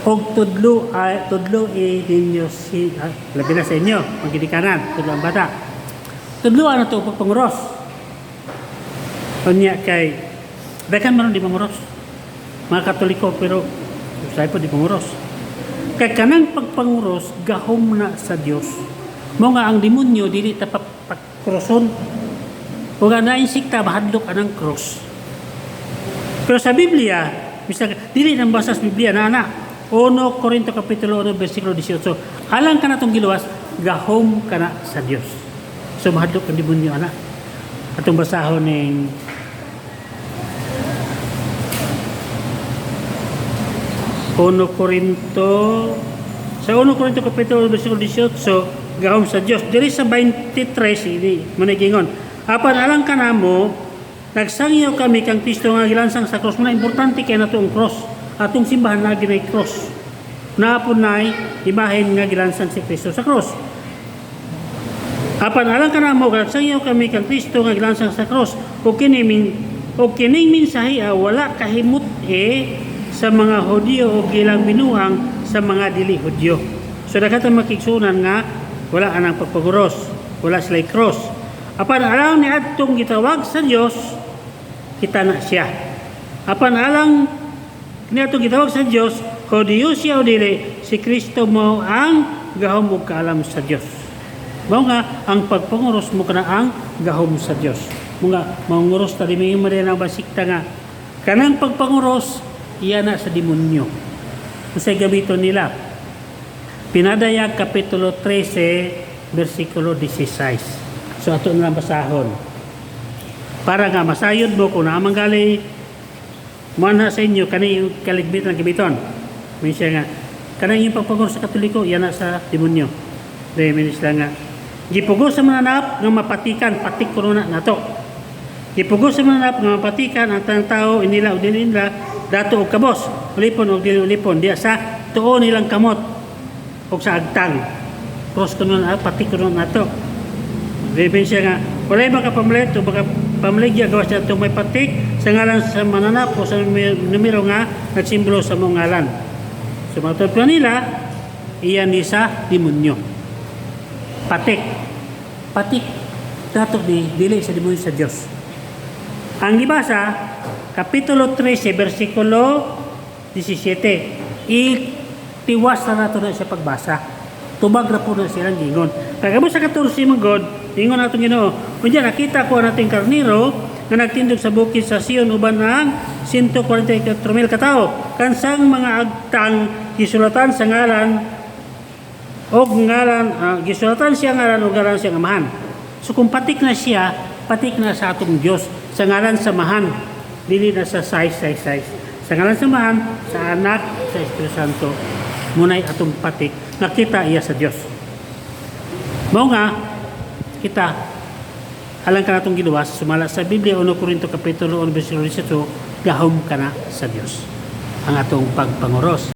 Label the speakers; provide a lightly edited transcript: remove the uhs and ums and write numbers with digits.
Speaker 1: Og tudlo ay tudlo ninyo si labi na sa inyo, mga ginikanan, tudlo ang bata. Tudloan na to pagpanguros. Unya kay daghan man di manguros. Mga Katoliko, pero usahay po di manguros. Kay kanang pagpanguros, gahom na sa Dios. Mao nga ang demonyo dili ta pagkroson. Ug ang naing sikta mahadlok anang cross. Pero sa Biblia, bisag dili nang basa sa Biblia na ana. 1 Corinto kapitulo 1 bersikulo 18. Alang kanatong giluwas, gahom kana sa Dios. So mahadlok ang demonyo ana. Atong basahon ning 1 Corinto, sa 1 Corinto kapitulo 1 bersikulo 18, gahom sa Dios. Diri sa 23 ini managingon. Apan alang kanamo, nagsangyaw kami kang Kristo nga gilansang sa cross. Muna importante kay nato ang cross. Atong simbahan lagi na cross. Naapon na imahen nga gilansang si Kristo sa cross. Apan alang kanamo, nagsangyaw kami kang Kristo nga gilansang sa cross. Ug kining mensahe wala kahimut sa mga Hudyo o ilang binuang sa mga dili Hudyo. So daghan ta makigsunan nga wala anang pagpaguros, wala sila cross. Apan alang ni adtong gitawag sa Dios, kita na siya. Apan alang ni adtong gitawag sa Dios, Hudyo siya o dili, si Kristo mo ang gahom ug kaalam sa Dios. Mao nga ang pagpanguros mo kana ang gahom sa Dios. Mao nga manguros ta di may ang basikta nga kanang pagpanguros iya na sa demonyo. Unsay gamiton nila? Pinadayag kapitulo 13 bersikulo 16. So ato na lang basahon. Para nga masayod mo kung naa man gali muanha sa inyo kani kaligmit ng gamiton. May siya nga kanang inyong pagpanguros sa Katoliko iya na sa demonyo. Dahil may sila nga gipugos sa mananap nga mapatikan, patik kuno na nato. Gipugos sa mananap nga mapatikan ang tanang tao inila o dili nila dato og kabos, ulipon og dili ulipon diya sa tuo nilang kamot og sa agtang. Cross kuno na, patik kuno nato. Dahil siya nga walay makapamalit o baka pamaligya gawas niya itong may patik sa ngalan sa mananap o sa numero nga nagsimbolo sa mong ngalan. So mga pa nila, iyan ni sa demonyo. Patik. Patik. Dato ni dili sa demonyo, sa Dios. Ang gibasa, Kapitulo 13, versikulo 17. Itiwas na nato na siya pagbasa. Tubag ra po na silang gingon. Kagabo sa 14 man God, ingon natong Ginoo. Unya nakita ko ang ating karniro nga nagtindog sa bukid sa Sion uban ang 144,000 katao. Kansang mga agtang gisulatan sa ngalan og ngalan gisulatan siya ngalan og ngalan siyang amahan. So kung patik na siya, patik na sa atong Dios sa ngalan sa Amahan, dili na sa size size size. Sa ngalan sa Amahan, sa Anak, sa Espiritu Santo, munay atong patik nakita iya sa Dios. Mao nga kita alang kanatong giluwas sumala sa Biblia 1 Corinto kapitulo 1 bersikulo 18, gahom kana sa Dios ang atong pagpanguros.